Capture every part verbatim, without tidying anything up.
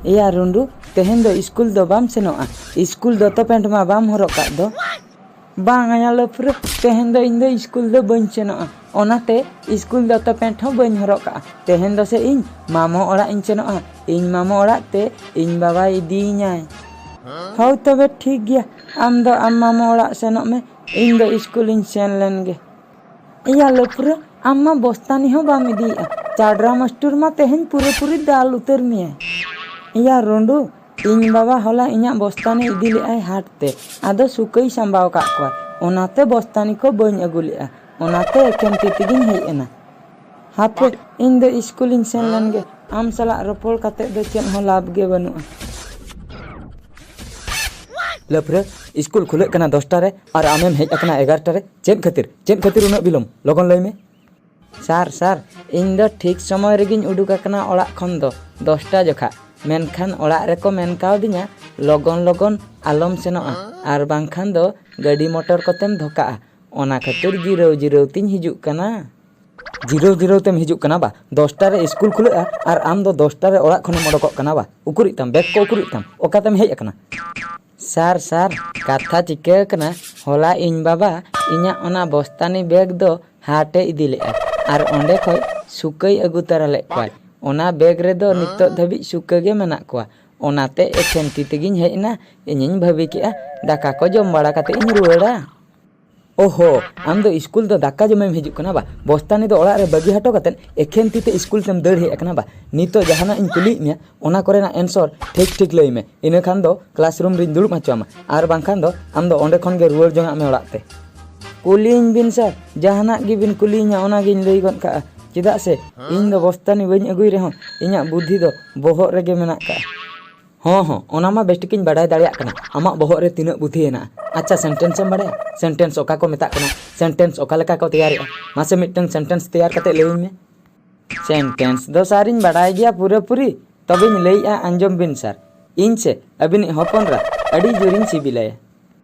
ᱮᱭᱟ ᱨᱩᱸᱰᱩ, ᱛᱮᱦᱮᱧ ᱫᱚ ᱤᱥᱠᱩᱞ ᱫᱚ ᱵᱟᱢ ᱥᱮᱱᱚᱜᱼᱟ? ᱤᱥᱠᱩᱞ ᱫᱚᱛᱚ ᱯᱮᱱᱴ ᱢᱟ ᱵᱟᱢ ᱦᱚᱨᱚᱜ ᱠᱟᱜ ᱫᱚ᱾ ᱵᱟᱝ ᱟᱭᱟ ᱞᱟᱹᱯᱷᱨᱟᱹ, ᱛᱮᱦᱮᱧ ᱫᱚ ᱤᱧ ᱫᱚ ᱤᱥᱠᱩᱞ ᱫᱚ ᱵᱟᱹᱧ ᱥᱮᱱᱚᱜᱼᱟ᱾ ᱚᱱᱟᱛᱮ ᱤᱥᱠᱩᱞ ᱫᱚᱛᱚ ᱯᱮᱱᱴ ᱦᱚᱸ ᱵᱟᱹᱧ ᱦᱚᱨᱚᱜ ᱠᱟᱜᱼᱟ᱾ ᱛᱮᱦᱮᱧ ᱫᱚ ᱥᱮ ᱤᱧ ᱢᱟᱢᱚ ᱚᱲᱟᱜ ᱤᱧ ᱥᱮᱱᱚᱜᱼᱟ᱾ ᱤᱧ ᱢᱟᱢᱚ ᱚᱲᱟᱜ ᱛᱮ ᱤᱧ ᱵᱟᱵᱟᱭ ᱤᱫᱤᱭᱤᱧᱟᱭ᱾ ᱦᱳᱭ ᱛᱚᱵᱮ ᱴᱷᱤᱠ ᱜᱮᱭᱟ, ᱟᱢ ᱫᱚ ᱟᱢ ᱢᱟᱢᱚ ᱚᱲᱟᱜ ᱥᱮᱱᱚᱜ ᱢᱮ, ᱤᱧ ᱫᱚ ᱤᱥᱠᱩᱞ ᱤᱧ ᱥᱮᱱ ᱞᱮᱱ ᱜᱮ᱾ ᱮᱭᱟ ᱞᱟᱹᱯᱷᱨᱟᱹ, ᱟᱢ ᱢᱟ ᱵᱚᱥᱛᱟᱱᱤ ᱦᱚᱸ ᱵᱟᱢ ᱤᱫᱤᱭᱮᱫᱼᱟ᱾ ᱪᱟᱰᱨᱟ ᱢᱟᱥᱴᱩᱨ ᱢᱟ ᱛᱮᱦᱮᱧ ᱯᱩᱨᱟᱹᱯᱩᱨᱤ ᱫᱟᱞ ᱩᱛᱟᱹᱨ ᱢᱮᱭᱟᱭ᱾ ᱮᱭᱟ ᱨᱩᱸᱰᱩ, ᱤᱧ ᱵᱟᱵᱟ ᱦᱚᱞᱟ ᱤᱧᱟᱹᱜ ᱵᱚᱥᱛᱟᱱᱤ ᱤᱫᱤ ᱞᱮᱫᱼᱟᱭ ᱦᱟᱴ ᱛᱮ, ᱟᱫᱚ ᱥᱩᱠᱟᱹᱭ ᱥᱟᱢᱵᱟᱣ ᱠᱟᱜ ᱠᱚᱣᱟᱭ, ᱚᱱᱟᱛᱮ ᱵᱚᱥᱛᱟᱱᱤ ᱠᱚ ᱵᱟᱹᱧ ᱟᱹᱜᱩ ᱞᱮᱫᱼᱟ, ᱚᱱᱟᱛᱮ ᱮᱠᱷᱮᱱ ᱛᱤ ᱛᱮᱜᱤᱧ ᱦᱮᱡ ᱮᱱᱟ᱾ ᱦᱟᱯᱮ, ᱤᱧ ᱫᱚ ᱤᱥᱠᱩᱞᱤᱧ ᱥᱮᱱ ᱞᱮᱱ ᱜᱮ, ᱟᱢ ᱥᱟᱞᱟᱜ ᱨᱚᱯᱚᱲ ᱠᱟᱛᱮ ᱫᱚ ᱪᱮᱫ ᱦᱚᱸ ᱞᱟᱵᱷ ᱜᱮ ᱵᱟᱹᱱᱩᱜᱼᱟ᱾ ᱞᱟᱹᱯᱷᱨᱟᱹ, ᱤᱥᱠᱩᱞ ᱠᱷᱩᱞᱟᱹᱜ ᱠᱟᱱᱟ ᱫᱚᱥᱴᱟ ᱨᱮ ᱟᱨ ᱟᱢᱮᱢ ᱦᱮᱡ ᱟᱠᱟᱱᱟ ᱮᱜᱟᱨᱚᱴᱟ ᱨᱮ, ᱪᱮᱫ ᱠᱷᱟᱹᱛᱤᱨ? ᱪᱮᱫ ᱠᱷᱟᱹᱛᱤᱨ ᱩᱱᱟᱹᱜ ᱵᱤᱞᱚᱢ? ᱞᱚᱜᱚᱱ ᱞᱟᱹᱭ ᱢᱮ᱾ ᱥᱟᱨ, ᱥᱟᱨ, ᱤᱧ ᱫᱚ ᱴᱷᱤᱠ ᱥᱚᱢᱚᱭ ᱨᱮᱜᱤᱧ ᱩᱰᱩᱠ ᱟᱠᱟᱱᱟ ᱚᱲᱟᱜ ᱠᱷᱚᱱ ᱫᱚ, ᱫᱚᱥᱴᱟ ᱡᱚᱠᱷᱟ᱾ ᱢᱮᱱᱠᱷᱟᱱ ᱚᱲᱟᱜ ᱨᱮᱠᱚ ᱢᱮᱱ ᱠᱟᱣᱫᱤᱧᱟ, ᱞᱚᱜᱚᱱ ᱞᱚᱜᱚᱱ ᱟᱞᱚᱢ ᱥᱮᱱᱚᱜᱼᱟ, ᱟᱨ ᱵᱟᱝᱠᱷᱟᱱ ᱫᱚ ᱜᱟᱹᱰᱤ ᱢᱚᱴᱚᱨ ᱠᱚᱛᱮᱢ ᱫᱷᱚᱠᱟᱜᱼᱟ᱾ ᱚᱱᱟ ᱠᱷᱟᱹᱛᱤᱨ ᱡᱤᱨᱟᱹᱣ ᱡᱤᱨᱟᱹᱣ ᱛᱤᱧ ᱦᱤᱡᱩᱜ ᱠᱟᱱᱟ᱾ ᱡᱤᱨᱟᱹᱣ ᱡᱤᱨᱟᱹᱣ ᱛᱮᱢ ᱦᱤᱡᱩᱜ ᱠᱟᱱᱟ ᱵᱟ? ᱫᱚᱥᱴᱟ ᱨᱮ ᱤᱥᱠᱩᱞ ᱠᱷᱩᱞᱟᱹᱜᱼᱟ ᱟᱨ ᱟᱢ ᱫᱚ ᱫᱚᱥᱴᱟ ᱨᱮ ᱚᱲᱟᱜ ᱠᱷᱚᱱᱮᱢ ᱚᱰᱚᱠᱚᱜ ᱠᱟᱱᱟ ᱵᱟ? ᱩᱠᱩᱨᱤᱡ ᱛᱟᱢ ᱵᱮᱜᱽ ᱠᱚ, ᱩᱠᱩᱨᱤᱡ ᱛᱟᱢ? ᱚᱠᱟᱛᱮᱢ ᱦᱮᱡ ᱟᱠᱟᱱᱟ? ᱥᱟᱨ, ᱥᱟᱨ, ᱠᱟᱛᱷᱟ ᱪᱤᱠᱟᱹ ᱟᱠᱟᱱᱟ, ᱦᱚᱞᱟ ᱤᱧ ᱵᱟᱵᱟ ᱤᱧᱟᱹᱜ ᱚᱱᱟ ᱵᱚᱥᱛᱟᱱᱤ ᱵᱮᱜᱽ ᱫᱚ ᱦᱟᱴᱮ ᱤᱫᱤ ᱞᱮᱫᱼᱟ ᱟᱨ ᱚᱸᱰᱮ ᱠᱷᱚᱱ ᱥᱩᱠᱟᱹᱭ ᱟᱹᱜᱩ ᱛᱟᱨᱟ ᱞᱮᱫ ᱠᱚᱣᱟᱭ᱾ ᱚᱱᱟ ᱵᱮᱜᱽ ᱨᱮᱫᱚ ᱱᱤᱛᱚᱜ ᱫᱷᱟᱹᱵᱤᱡ ᱥᱩᱠᱟᱹ ᱜᱮ ᱢᱮᱱᱟᱜ ᱠᱚᱣᱟ᱾ ᱚᱱᱟᱛᱮ ᱮᱠᱷᱮᱱ ᱛᱤ ᱛᱮᱜᱤᱧ ᱦᱮᱡ ᱮᱱᱟ᱾ ᱤᱧᱤᱧ ᱵᱷᱟᱹᱵᱤ ᱠᱮᱫᱼᱟ, ᱫᱟᱠᱟ ᱠᱚ ᱡᱚᱢ ᱵᱟᱲᱟ ᱠᱟᱛᱮ ᱤᱧ ᱨᱩᱣᱟᱹᱲᱟ᱾ ᱳᱦᱳ, ᱟᱢ ᱫᱚ ᱤᱥᱠᱩᱞ ᱫᱚ ᱫᱟᱠᱟ ᱡᱚᱢᱮᱢ ᱦᱤᱡᱩᱜ ᱠᱟᱱᱟ ᱵᱟ? ᱵᱚᱥᱛᱟᱱᱤ ᱫᱚ ᱚᱲᱟᱜ ᱨᱮ ᱵᱟᱹᱜᱤ ᱦᱚᱴᱚ ᱠᱟᱛᱮᱫ ᱮᱠᱷᱮᱱ ᱛᱤ ᱛᱮ ᱤᱥᱠᱩᱞ ᱛᱮᱢ ᱫᱟᱹᱲ ᱦᱮᱡ ᱟᱠᱟᱱᱟ ᱵᱟ? ᱱᱤᱛᱚᱜ ᱡᱟᱦᱟᱱᱟᱜ ᱤᱧ ᱠᱩᱞᱤᱭᱮᱫ ᱢᱮᱭᱟ, ᱚᱱᱟ ᱠᱚᱨᱮᱱᱟᱜ ᱮᱱᱥᱚᱨ ᱴᱷᱤᱠ ᱴᱷᱤᱠ ᱞᱟᱹᱭ ᱢᱮ, ᱤᱱᱟᱹ ᱠᱷᱟᱱ ᱫᱚ ᱠᱞᱟᱥᱨᱩᱢ ᱨᱤᱧ ᱫᱩᱲᱩᱵ ᱦᱚᱪᱚ ᱟᱢᱟ, ᱟᱨ ᱵᱟᱝᱠᱷᱟᱱ ᱫᱚ ᱟᱢ ᱫᱚ ᱚᱸᱰᱮ ᱠᱷᱚᱱ ᱜᱮ ᱨᱩᱣᱟᱹᱲ ᱡᱚᱝᱟᱜ ᱢᱮ ᱚᱲᱟᱜ ᱛᱮ᱾ ᱠᱩᱞᱤᱭᱤᱧ ᱵᱤᱱ ᱥᱟᱨ, ᱡᱟᱦᱟᱱᱟᱜ ᱜᱮᱵᱤᱱ ᱠᱩᱞᱤᱭᱤᱧᱟ ᱚᱱᱟᱜᱤᱧ ᱞᱟᱹᱭ ᱜᱚᱫ ᱠᱟᱜᱼᱟ᱾ ᱪᱮᱫᱟᱜ ᱥᱮ ᱤᱧ ᱫᱚ ᱵᱚᱥᱛᱟᱱᱤ ᱵᱟᱹᱧ ᱟᱹᱜᱩᱭ ᱨᱮᱦᱚᱸ ᱤᱧᱟᱹᱜ ᱵᱩᱫᱽᱫᱷᱤ ᱫᱚ ᱵᱚᱦᱚᱜ ᱨᱮᱜᱮ ᱢᱮᱱᱟᱜ ᱠᱟᱜᱼᱟ᱾ ᱦᱚᱸ ᱦᱚᱸ, ᱚᱱᱟ ᱢᱟ ᱵᱮᱥ ᱴᱷᱤᱠᱤᱧ ᱵᱟᱰᱟᱭ ᱫᱟᱲᱮᱭᱟᱜ ᱠᱟᱱᱟ ᱟᱢᱟᱜ ᱵᱚᱦᱚᱜ ᱨᱮ ᱛᱤᱱᱟᱹᱜ ᱵᱩᱫᱷᱤ ᱦᱮᱱᱟᱜᱼᱟ᱾ ᱟᱪᱪᱷᱟ, ᱥᱮᱱᱴᱮᱱᱥ ᱮᱢ ᱵᱟᱰᱟᱭᱟ? ᱥᱮᱱᱴᱮᱱᱥ ᱚᱠᱟ ᱠᱚ ᱢᱮᱛᱟᱜ ᱠᱟᱱᱟ? ᱥᱮᱱᱴᱮᱱᱥ ᱚᱠᱟ ᱞᱮᱠᱟ ᱠᱚ ᱛᱮᱭᱟᱨᱮᱜᱼᱟ? ᱢᱟᱥᱮ ᱢᱤᱫᱴᱟᱝ ᱥᱮᱱᱴᱮᱱᱥ ᱛᱮᱭᱟᱨ ᱠᱟᱛᱮ ᱞᱟᱹᱭᱟᱹᱧ ᱢᱮ᱾ ᱥᱮᱱᱴᱮᱱᱥ ᱫᱚ ᱥᱟᱨᱤᱧ ᱵᱟᱰᱟᱭ ᱜᱮᱭᱟ ᱯᱩᱨᱟᱹᱯᱩᱨᱤ, ᱛᱚᱵᱮᱧ ᱞᱟᱹᱭᱮᱜᱼᱟ, ᱟᱸᱡᱚᱢ ᱵᱤᱱ ᱥᱟᱨ᱾ ᱤᱧ ᱥᱮ ᱟᱹᱵᱤᱱᱤᱡ ᱦᱚᱯᱚᱱ ᱨᱟ ᱟᱹᱰᱤ ᱡᱳᱨᱤᱧ ᱥᱤᱵᱤᱞᱟᱭᱟ᱾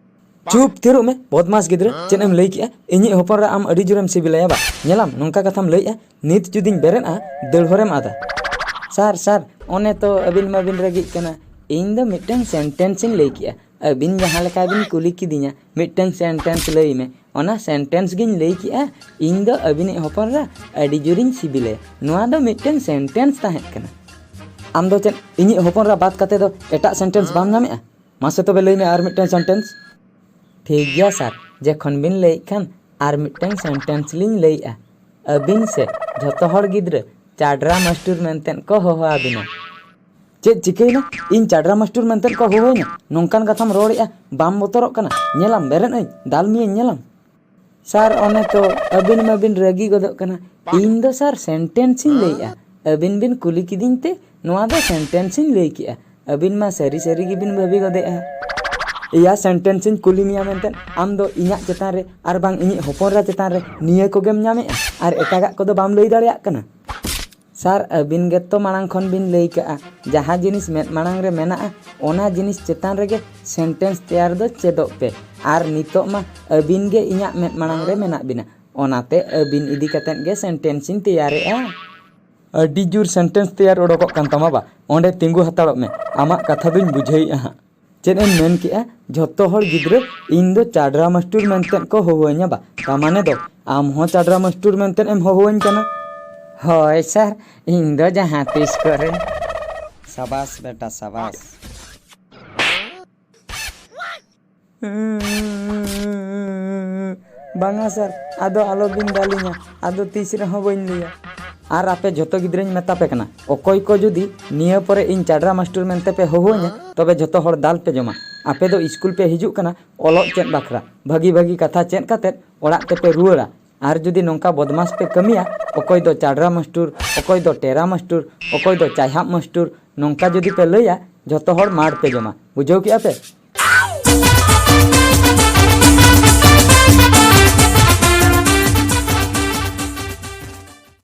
ᱪᱩᱯ ᱛᱷᱤᱨᱚᱜ ᱢᱮ, ᱵᱚᱫᱢᱟᱥ ᱜᱤᱫᱽᱨᱟᱹ, ᱪᱮᱫ ᱮᱢ ᱞᱟᱹᱭ ᱠᱮᱜᱼᱟ? ᱤᱧᱤᱡ ᱦᱚᱯᱚᱱ ᱨᱟ ᱟᱢ ᱟᱹᱰᱤ ᱡᱳᱨᱮᱢ ᱥᱤᱵᱤᱞᱟᱭᱟ ᱵᱟ? ᱧᱮᱞᱟᱢ, ᱱᱚᱝᱠᱟ ᱠᱟᱛᱷᱟᱢ ᱞᱟᱹᱭᱮᱜᱼᱟ, ᱱᱤᱛ ᱡᱩᱫᱤᱧ ᱵᱮᱨᱮᱫᱼᱟ, ᱫᱟᱹᱲ ᱦᱚᱨᱮᱢ ᱟᱫᱟ᱾ ᱥᱟᱨ, ᱥᱟᱨ, ᱚᱱᱮ ᱛᱚ ᱟᱹᱵᱤᱱ ᱢᱟᱵᱤᱱ ᱨᱟᱹᱜᱤᱜ ᱠᱟᱱᱟ᱾ ᱤᱧ ᱫᱚ ᱢᱤᱫᱴᱟᱝ ᱥᱮᱱᱴᱮᱱᱥ ᱤᱧ ᱞᱟᱹᱭ ᱠᱮᱜᱼᱟ᱾ ᱟᱹᱵᱤᱱ ᱡᱟᱦᱟᱸ ᱞᱮᱠᱟ ᱵᱤᱱ ᱠᱩᱞᱤ ᱠᱤᱫᱤᱧᱟ, "ᱢᱤᱫᱴᱟᱝ ᱥᱮᱱᱴᱮᱱᱥ ᱞᱟᱹᱭ ᱢᱮ", ᱚᱱᱟ ᱥᱮᱱᱴᱮᱱᱥ ᱜᱤᱧ ᱞᱟᱹᱭ ᱠᱮᱜᱼᱟ᱾ ᱤᱧ ᱫᱚ ᱟᱹᱵᱤᱱᱤᱡ ᱦᱚᱯᱚᱱ ᱨᱟ ᱟᱹᱰᱤ ᱡᱳᱨᱤᱧ ᱥᱤᱵᱤᱞᱟᱭᱟ᱾ ᱱᱚᱣᱟ ᱫᱚ ᱢᱤᱫᱴᱟᱝ ᱥᱮᱱᱴᱮᱱᱥ ᱛᱟᱦᱮᱸ ᱠᱟᱱᱟ᱾ ᱟᱢ ᱫᱚ ᱪᱮᱫ ᱤᱧᱤᱡ ᱦᱚᱯᱚᱱ ᱨᱟ ᱵᱟᱫ ᱠᱟᱛᱮ ᱫᱚ ᱮᱴᱟᱜ ᱥᱮᱱᱴᱮᱱᱥ ᱵᱟᱢ ᱧᱟᱢᱮᱜᱼᱟ? ᱢᱟᱥᱮ ᱛᱚᱵᱮ ᱞᱟᱹᱭ ᱢᱮ ᱟᱨ ᱢᱤᱫᱴᱟᱝ ᱥᱮᱱᱴᱮᱱᱥ᱾ ᱴᱷᱤᱠ ᱜᱮᱭᱟ ᱥᱟᱨ, ᱡᱚᱠᱷᱚᱱ ᱵᱤᱱ ᱞᱟᱹᱭᱮᱫ ᱠᱷᱟᱱ ᱟᱨ ᱢᱤᱫᱴᱟᱝ ᱥᱮᱱᱴᱮᱱᱥ ᱞᱤᱧ ᱞᱟᱹᱭᱮᱜᱼᱟ᱾ ᱟᱹᱵᱤᱱ ᱥᱮ ᱡᱷᱚᱛᱚ ᱦᱚᱲ ᱜᱤᱫᱽᱨᱟᱹ ᱪᱟᱰᱨᱟ ᱢᱟᱥᱴᱩᱨ ᱢᱮᱱᱛᱮ ᱠᱚ ᱦᱚᱦᱚ ᱟᱹᱵᱤᱱᱟ᱾ ᱪᱮᱫ ᱪᱤᱠᱟᱹᱭᱮᱱᱟ? ᱤᱧ ᱪᱟᱰᱨᱟ ᱢᱟᱥᱴᱩᱨ ᱢᱮᱱᱛᱮ ᱠᱚ ᱦᱚᱦᱚᱭᱤᱧᱟ? ᱱᱚᱝᱠᱟᱱ ᱠᱟᱛᱷᱟᱢ ᱨᱚᱲᱮᱜᱼᱟ, ᱵᱟᱢ ᱵᱚᱛᱚᱨᱚᱜ ᱠᱟᱱᱟ? ᱧᱮᱞᱟᱢ, ᱵᱮᱨᱮᱫ ᱟᱹᱧ, ᱫᱟᱞ ᱢᱤᱭᱟᱹᱧ, ᱧᱮᱞᱟᱢ᱾ ᱥᱟᱨ, ᱚᱱᱮ ᱛᱚ ᱟᱹᱵᱤᱱ ᱢᱟᱵᱤᱱ ᱨᱟᱹᱜᱤ ᱜᱚᱫᱚᱜ ᱠᱟᱱᱟ᱾ ᱤᱧ ᱫᱚ ᱥᱟᱨ ᱥᱮᱱᱴᱮᱱᱥ ᱤᱧ ᱞᱟᱹᱭᱮᱜᱼᱟ᱾ ᱟᱹᱵᱤᱱ ᱵᱤᱱ ᱠᱩᱞᱤ ᱠᱤᱫᱤᱧ ᱛᱮ ᱱᱚᱣᱟ ᱫᱚ ᱥᱮᱱᱴᱮᱱᱥ ᱤᱧ ᱞᱟᱹᱭ ᱠᱮᱜᱼᱟ᱾ ᱟᱹᱵᱤᱱ ᱢᱟ ᱥᱟᱹᱨᱤ ᱥᱟᱹᱨᱤ ᱜᱮᱵᱤᱱ ᱵᱷᱟᱹᱵᱤ ᱜᱚᱫᱮᱜᱼᱟ᱾ ᱮᱭᱟ, ᱥᱮᱱᱴᱮᱱᱥ ᱤᱧ ᱠᱩᱞᱤ ᱢᱮᱭᱟ ᱢᱮᱱᱛᱮ ᱟᱢ ᱫᱚ ᱤᱧᱟᱹᱜ ᱪᱮᱛᱟᱱ ᱨᱮ ᱟᱨ ᱵᱟᱝ ᱤᱧᱤᱡ ᱦᱚᱯᱚᱱ ᱨᱟ ᱪᱮᱛᱟᱱ ᱨᱮ ᱱᱤᱭᱟᱹ ᱠᱚᱜᱮᱢ ᱧᱟᱢᱮᱜᱼᱟ ᱟᱨ ᱮᱴᱟᱜᱟᱜ ᱠᱚᱫᱚ ᱵᱟᱢ ᱞᱟᱹᱭ ᱫᱟᱲᱮᱭᱟᱜ ᱠᱟᱱᱟ? ᱥᱟᱨ, ᱟᱹᱵᱤᱱ ᱜᱮᱛᱚ ᱢᱟᱲᱟᱝ ᱠᱷᱚᱱ ᱵᱤᱱ ᱞᱟᱹᱭ ᱠᱟᱜᱼᱟ, ᱡᱟᱦᱟᱸ ᱡᱤᱱᱤᱥ ᱢᱮᱫ ᱢᱟᱲᱟᱝ ᱨᱮ ᱢᱮᱱᱟᱜᱼᱟ, ᱚᱱᱟ ᱡᱤᱱᱤᱥ ᱪᱮᱛᱟᱱ ᱨᱮᱜᱮ ᱥᱮᱱᱴᱮᱱᱥ ᱛᱮᱭᱟᱨ ᱫᱚ ᱪᱮᱫᱚᱜ ᱯᱮ᱾ ᱟᱨ ᱱᱤᱛᱚᱜ ᱢᱟ ᱟᱹᱵᱤᱱ ᱜᱮ ᱤᱧᱟᱹᱜ ᱢᱮᱫ ᱢᱟᱲᱟᱝ ᱨᱮ ᱢᱮᱱᱟᱜ ᱵᱤᱱᱟ, ᱚᱱᱟᱛᱮ ᱟᱹᱵᱤᱱ ᱤᱫᱤ ᱠᱟᱛᱮᱫ ᱜᱮ ᱥᱮᱱᱴᱮᱱᱥ ᱤᱧ ᱛᱮᱭᱟᱨᱮᱜᱼᱟ᱾ ᱟᱹᱰᱤ ᱡᱳᱨ ᱥᱮᱱᱴᱮᱱᱥ ᱛᱮᱭᱟᱨ ᱚᱰᱚᱠᱚᱜ ᱠᱟᱱ ᱛᱟᱢᱟ ᱵᱟ, ᱚᱸᱰᱮ ᱛᱤᱸᱜᱩ ᱦᱟᱛᱟᱲᱚᱜ ᱢᱮ, ᱟᱢᱟᱜ ᱠᱟᱛᱷᱟ ᱫᱩᱧ ᱵᱩᱡᱷᱟᱹᱣᱮᱫᱼᱟ ᱦᱟᱸᱜ᱾ ᱪᱮᱫ ᱮᱢ ᱢᱮᱱ ᱠᱮᱜᱼᱟ? ᱡᱷᱚᱛᱚ ᱦᱚᱲ ᱜᱤᱫᱽᱨᱟᱹ ᱤᱧ ᱫᱚ ᱪᱟᱰᱨᱟ ᱢᱟᱥᱴᱩᱨ ᱢᱮᱱᱛᱮ ᱠᱚ ᱦᱚᱦᱚᱣᱟᱹᱧᱟ ᱵᱟ? ᱛᱟ ᱢᱟᱱᱮ ᱫᱚ ᱟᱢ ᱦᱚᱸ ᱪᱟᱰᱨᱟ ᱢᱟᱥᱴᱩᱨ ᱢᱮᱱᱛᱮ ᱮᱢ ᱦᱚᱦᱚᱣᱟᱹᱧ ᱠᱟᱱᱟ? ᱦᱳᱭ ᱥᱟᱨ, ᱤᱧ ᱫᱚ ᱡᱟᱦᱟᱸ ᱛᱤᱥ ᱠᱚᱨᱮ᱾ ᱥᱟᱵᱟᱥ ᱵᱮᱴᱟ, ᱥᱟᱵᱟᱥ᱾ ᱵᱟᱝᱟ ᱥᱟᱨ, ᱟᱫᱚ ᱟᱞᱚᱵᱤᱱ ᱫᱟᱞᱤᱧᱟ, ᱟᱫᱚ ᱛᱤᱥ ᱨᱮᱦᱚᱸ ᱵᱟᱹᱧ ᱞᱟᱹᱭᱟ᱾ ᱟᱨ ᱟᱯᱮ ᱡᱷᱚᱛᱚ ᱜᱤᱫᱽᱨᱟᱹᱧ ᱢᱮᱛᱟ ᱯᱮ ᱠᱟᱱᱟ, ᱚᱠᱚᱭ ᱠᱚ ᱡᱩᱫᱤ ᱱᱤᱭᱟᱹ ᱯᱚᱨᱮ ᱤᱧ ᱪᱟᱰᱨᱟ ᱢᱟᱥᱴᱩᱨ ᱢᱮᱱᱛᱮ ᱯᱮ ᱦᱚᱦᱚᱣᱟᱹᱧᱟ, ᱛᱚᱵᱮ ᱡᱷᱚᱛᱚ ᱦᱚᱲ ᱫᱟᱞ ᱯᱮ ᱡᱚᱢᱟ᱾ ᱟᱯᱮ ᱫᱚ ᱤᱥᱠᱩᱞ ᱯᱮ ᱦᱤᱡᱩᱜ ᱠᱟᱱᱟ ᱚᱞᱚᱜ ᱪᱮᱫ ᱵᱟᱠᱷᱨᱟ, ᱵᱷᱟᱹᱜᱤ ᱵᱷᱟᱹᱜᱤ ᱠᱟᱛᱷᱟ ᱪᱮᱫ ᱠᱟᱛᱮᱫ ᱚᱲᱟᱜ ᱛᱮᱯᱮ ᱨᱩᱣᱟᱹᱲᱟ᱾ ᱟᱨ ᱡᱩᱫᱤ ᱱᱚᱝᱠᱟ ᱵᱚᱫᱢᱟᱥ ᱯᱮ ᱠᱟᱹᱢᱤᱭᱟ, ᱚᱠᱚᱭ ᱫᱚ ᱪᱟᱰᱨᱟ ᱢᱟᱥᱴᱩᱨ, ᱚᱠᱚᱭ ᱫᱚ ᱴᱮᱨᱟ ᱢᱟᱥᱴᱩᱨ, ᱚᱠᱚᱭ ᱫᱚ ᱪᱟᱭᱦᱟᱵ ᱢᱟᱥᱴᱩᱨ, ᱱᱚᱝᱠᱟ ᱡᱩᱫᱤ ᱯᱮ ᱞᱟᱹᱭᱟ, ᱡᱷᱚᱛᱚ ᱦᱚᱲ ᱢᱟᱨ ᱯᱮ ᱡᱚᱢᱟ᱾ ᱵᱩᱡᱷᱟᱹᱣ ᱠᱮᱜᱼᱟ ᱯᱮ?